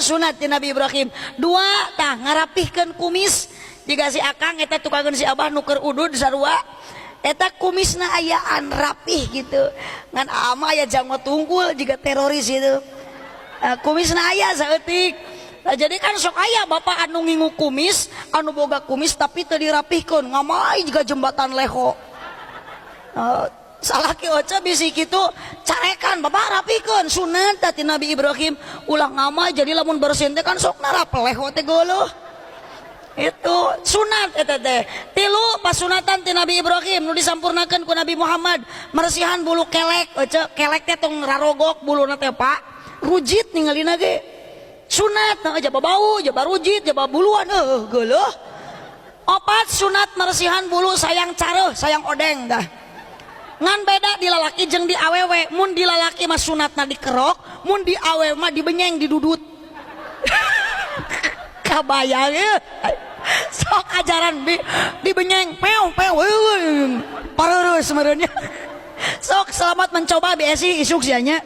sunat ti Nabi Ibrahim. Dua, tah ngarapihkeun kumis. Jika si akang eta tukangeun si abah nu keur udud sarua. Eta kumisna ayaan rapih gitu. Ngan ama aya janggot tungkul jiga teroris itu. Nah, kumisna aya saeutik. Nah, jadi kan sok aya bapak anu ngingu kumis, anu boga kumis tapi teu dirapihkeun, ngamai jiga jembatan leho. Salaki Oce bisi kitu carekan, bapak rapihkeun sunat ti Nabi Ibrahim, ulah ngamai jadi lamun bersin teh kan sok narap leho teh geuleuh. Itu sunat eta teh. Tilu, pasunatan ti Nabi Ibrahim nu disampurnakeun ku Nabi Muhammad, meresihan bulu kelek. Oce, kelek teh tong rarogok buluna teh, Pak, rujit ningalina ge. Sunat, nah, jaba bau, jaba rujit, jaba buluan, geuleuh. Opat, sunat meresihan bulu sayang careuh, sayang odeng dah. Ngan beda di lalaki jeung di awewe. Mun di lalaki mah sunatna dikerok, mun di awewe mah dibenyeng, didudut. Kabayang ya? Sok ajaran bi dibenyeng, pew pew, pareureuh sebenarnya. Sok selamat mencoba BSI isuk sianya.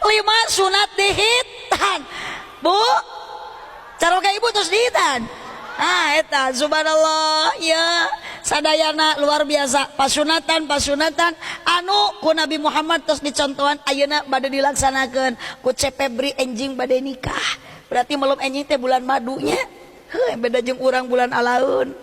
Lima, sunat dihitan. Bu, caroga ibu terus dihitan. Ah, eta subhanallah ya, sadayana luar biasa pasunatan pasunatan anu ku Nabi Muhammad terus dicontohan, ayeuna bade dilaksanakeun ku Cepebri enjing bade nikah. Berarti melum enjing teh bulan madunya. Heuh, beda jeung urang bulan alaun.